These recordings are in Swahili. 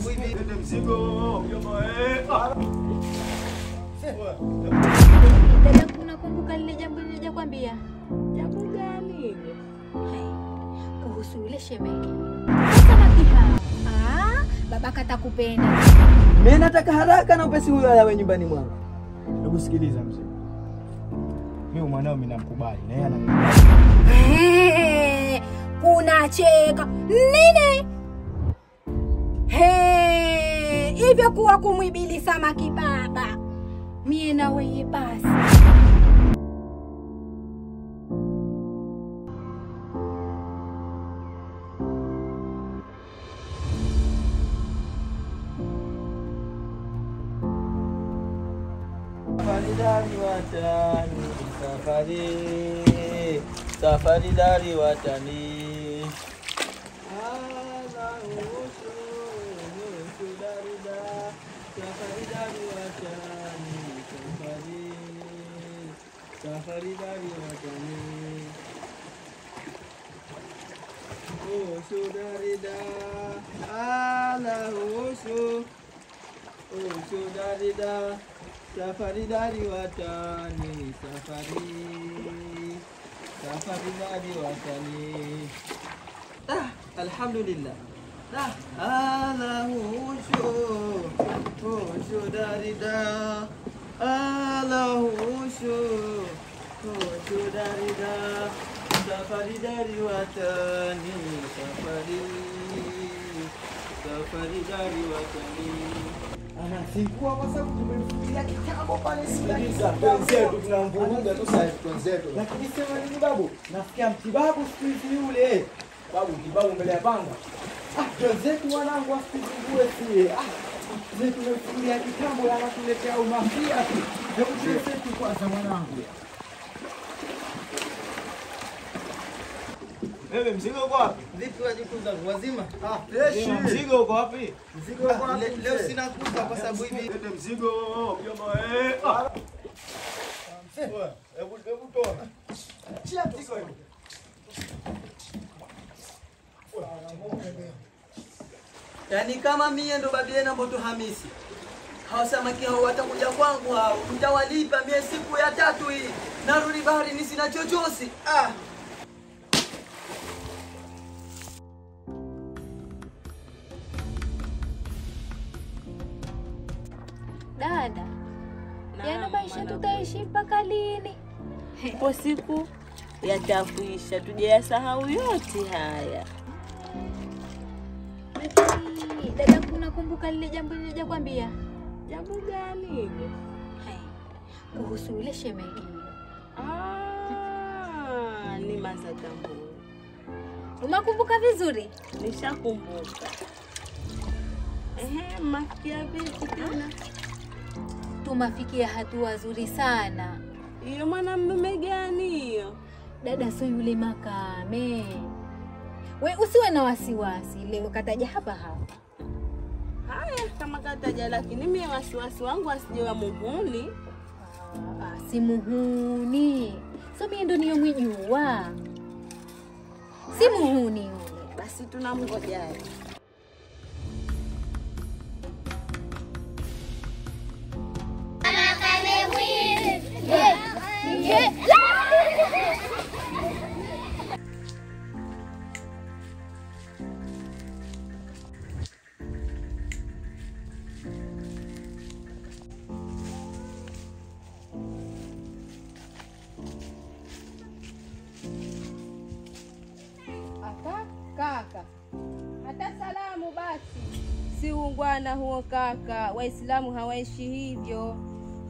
sababu hivi lete mzigo mjomba eh. Dada, unakumbuka lile jambo nililokuambia? Jambo gani? Kuhusu yule shemeji. Samaki hao. Ah, babaka atakupenda. Mimi nataka haraka na upesi huyo ayawe nyumbani mwangu. Hebu sikiliza mzee. Mimi mwanao mimi namkubali na yeye ananikubali. Kuna cheka. Nini? Hey, hivyo kuwa kumwibili samaki baba. Mie na wewe basi. Safari watani, safari, safari dari watani. Ala usu, usu dari da, safari dari watani, safari, safari dari watani. Usu dari da, ala usu, usu dari da. Safari dari watani, safari, safari dari watani. Ah, alhamdulillah. Dah, Allahu ushu, ushu dari da. Allahu ushu, ushu dari da. Safari dari watani, safari, safari dari watani. Anazingua kwa sababu tumemfikiria kitambo pale Sikiliza, wenzetu tunamvuruga tu sasa wenzetu. Lakini sema nini babu? Nasikia mtibabu siku hizi yule. Babu mtibabu mbele ya panga. Ah, wenzetu wanangu wasizingue sie. Ah, wenzetu tumemfikiria kitambo anatuletea umafia tu. Hebu wenzetu kwanza mwanangu. Wewe mzigo uko wapi? Vipi wajukuu zangu wazima? Ah, fresh. Mzigo uko wapi? Mzigo uko wapi? Leo sina kuza kwa sababu hivi. Lete mzigo mjomba eh. Hebu hebu toa. Chia mzigo hiyo. Yaani kama mie ndo babi yenu Mboto Hamisi. Hao samaki hao watakuja kwangu hao. Mtawalipa mie siku ya tatu hii. Narudi baharini sina chochote. Ah. Dada, yaani maisha tutaishi mpaka lini? Ipo siku yatakuisha, tujayasahau yote haya. Dada, unakumbuka lile jambo nililokuambia? Jambo gani? Kuhusu yule shemeji. Ah, ni Mazatambu. Unakumbuka vizuri? Nishakumbuka. Ehe, mafikia vipi tena? Tumafikia hatua nzuri sana. Hiyo mwanamume gani hiyo? Dada, sio yule Makame. We usiwe na wasiwasi, leo kataja hapa hapa. Haya, kama kataja, lakini mimi wasiwasi wangu asijewa muhuni. Ah, si muhuni. So mimi ndo niyomjua. Si muhuni yule. Basi tunamgoja. Kaka, hata salamu basi. Si ungwana huo kaka, Waislamu hawaishi hivyo.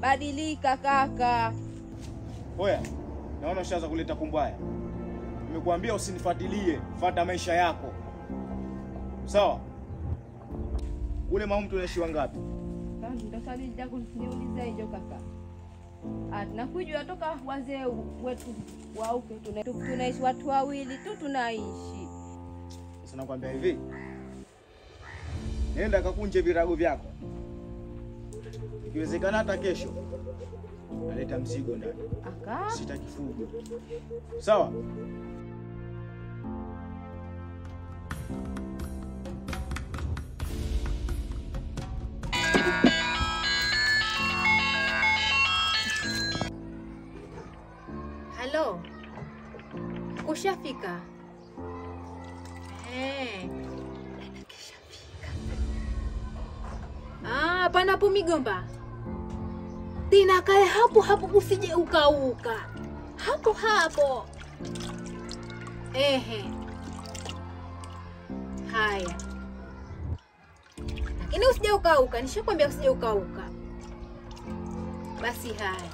Badilika kaka. Oya, naona ushaanza kuleta kumbaya. Nimekuambia usinifuatilie, fuata maisha yako. Sawa? Ule maumu tunaishi wangapi? Ndio swali langu niuliza hiyo kaka. Ah, tunakujua toka wazee wetu wauke tunaishi watu wawili tu tunaishi. Sasa nakwambia hivi. Nenda kakunje virago vyako. Ikiwezekana hata kesho naleta mzigo ndani. Aka? Sitaki fujo. Sawa? Panapo migomba. Tena kae hapo hapo usije ukauka. Hapo hapo. Ehe. Haya. Lakini usije ukauka, nishakwambia usije ukauka. Basi haya.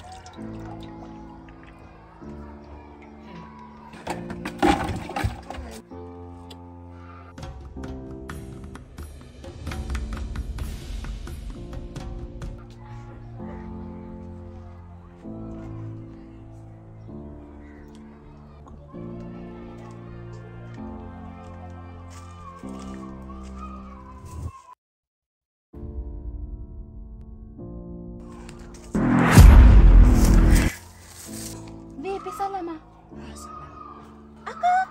Vipi salama? Salama. Aka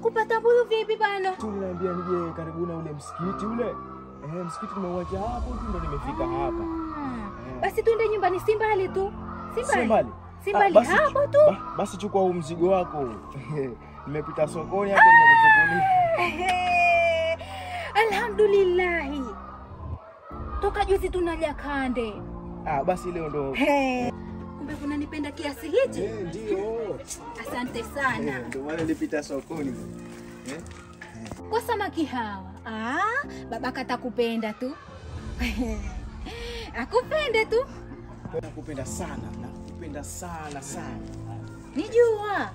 kupata buyu vipi bana? Tuliniambia nije karibu na ule msikiti ule. Msikiti tumeuacha hapo tu ndo nimefika hapa. Basi tuende nyumbani, si mbali tu. Si mbali. Si mbali hapo tu. Basi chukua huu mzigo wako. Nimepita sokoni hapo nimekuchukulia. Alhamdulillah. Toka juzi tunalia kande. Basi leo ndo. Kumbe unanipenda kiasi hichi? Ndio. Asante sana. Ndio maana nilipita sokoni. Kwa samaki hawa. Baba katakupenda tu. Akupende tu. Nakupenda sana, nakupenda sana sana. Nijua.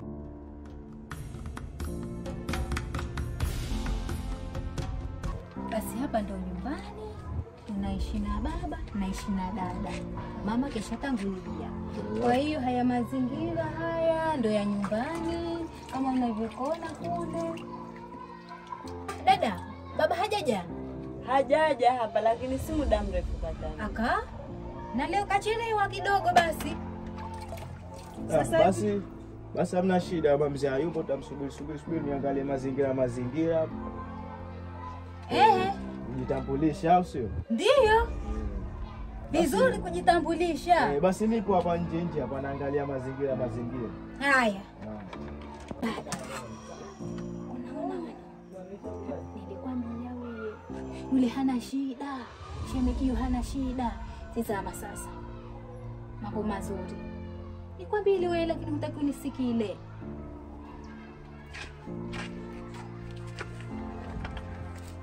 Basi hapa ndo nyumbani. Tunaishi na baba, naishi na dada. Mama keshatangulia. Kwa hiyo haya mazingira haya ndo ya nyumbani kama unavyoona kule. Dada, baba hajaja? Hajaja hapa lakini si muda mrefu katana. Aka? Na leo kachelewa kidogo basi. Sasa basi hamna shida, baba mzee hayupo, tutamsubiri subiri niangalie mazingira. Kujitambulisha au sio? Ndio. Vizuri kujitambulisha. Basi niko hapa nje hapa naangalia mazingira. Haya. Unaona? Nilikwambia wewe. Yule hana shida. Shemekio hana shida. Tazama sasa. Mambo mazuri. Nikwambia wewe lakini hutaki unisikile.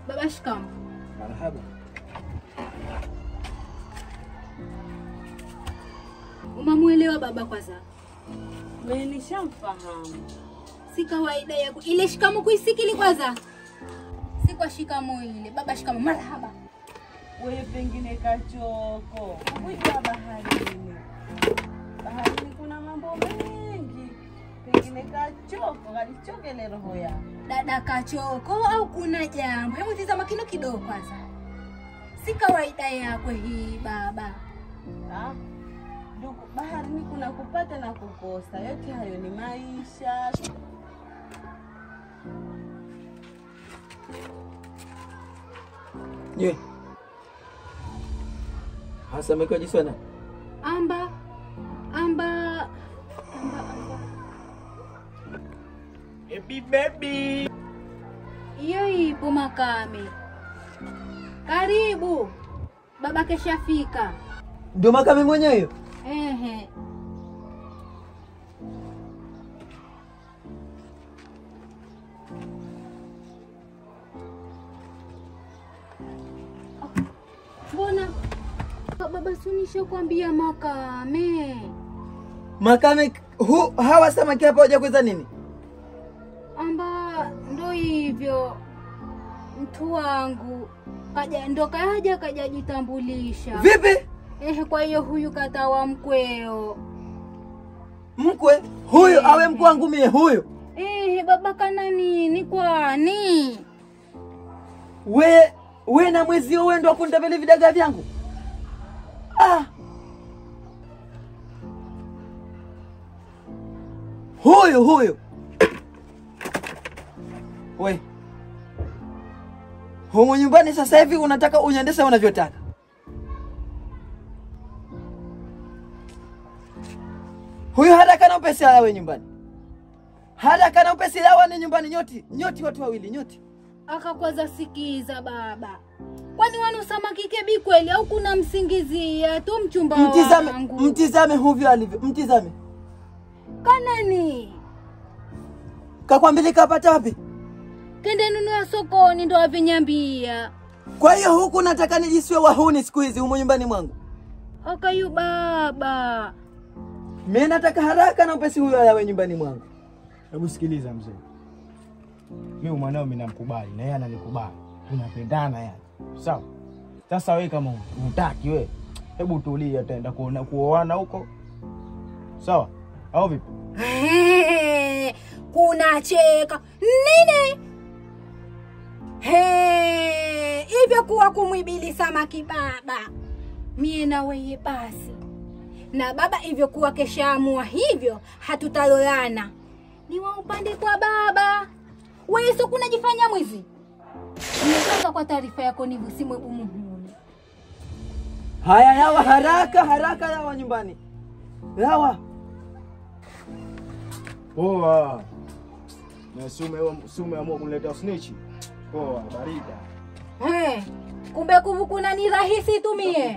Baba shikamoo. Marhaba. Umamuelewa baba kwanza? Mimi nishamfahamu. Si kawaida yako ile shikamoo kuisikili kwanza. Si kwa shikamoo ile. Baba shikamoo, marhaba. Wewe pengine kachoko. Kuja baharini. Baharini kuna mambo mengi. Pengine kachoko, kalichokele roho yako. Dada kachoko au kuna jambo? Hebu tazama kino kidogo kwanza. Si kawaida yako hii baba. Ndugu, baharini kuna kupata na kukosa. Yote hayo ni maisha. Nye. Hasa meko jisona. Amba. Baby baby. Iyo ipo Makame. Karibu. Baba keshafika. Ndio Makame mwenyewe? Ehe. Mbona baba sunisha kuambia Makame? Makame hawa samaki hapa hawajakuweza nini? Amba ndo hivyo mtu wangu kaja ndo kaja kajajitambulisha. Vipi? Kwa hiyo huyu katawa mkweo. Mkwe? Huyu awe mkwe wangu mie huyu? Baba kana nini kwani? We na mwezi wewe ndo akunitapeli vidaga vyangu? Huyu. We. Humu nyumbani sasa hivi unataka unyendeshe unavyotaka. Huyu haraka na upesi awe nyumbani. Haraka na upesi awe ni nyumbani nyoti. Nyoti watu wawili nyoti. Akakwaza sikiza baba. Kwani wanu samaki kebi kweli au kuna msingizia tu mchumba wangu? Mtizame huvyo alivyo, mtizame. Kanani? Kakwambili kapata wapi? Kende nunua sokoni ndo avinyambia. Kwa hiyo huku nataka nijisiwe wahuni siku hizi humo nyumbani mwangu. Akayu baba. Mimi nataka haraka na upesi huyo ayawe nyumbani mwangu. Hebu sikiliza mzee. Mimi mwanao mimi namkubali na yeye ananikubali. Tunapendana yani. Sawa. Sasa wewe kama hutaki wewe, hebu tulia tutaenda kuona kuoana huko. Sawa? Au vipi? Kuna cheka. Nini? Hivyo kuwa kumwibili samaki baba. Mie na wewe basi. Na baba hivyo kuwa keshaamua hivyo hatutalolana. Ni wa upande kwa baba. Wewe sio kunajifanya mwizi. Nimetoka kwa taarifa yako ni usimwe muhuni. Haya yawa haraka haraka yawa nyumbani. Yawa. Poa. Na si umeamua kuniletea snitch. Poa, barida. Kumbe kuvukuna ni rahisi tumie.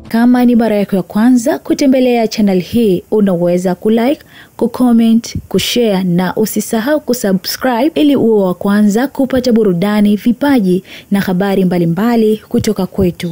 Kama ni mara yako ya kwanza kutembelea channel hii, unaweza kulike, kucomment, kushare na usisahau kusubscribe ili uwe wa kwanza kupata burudani, vipaji na habari mbalimbali kutoka kwetu.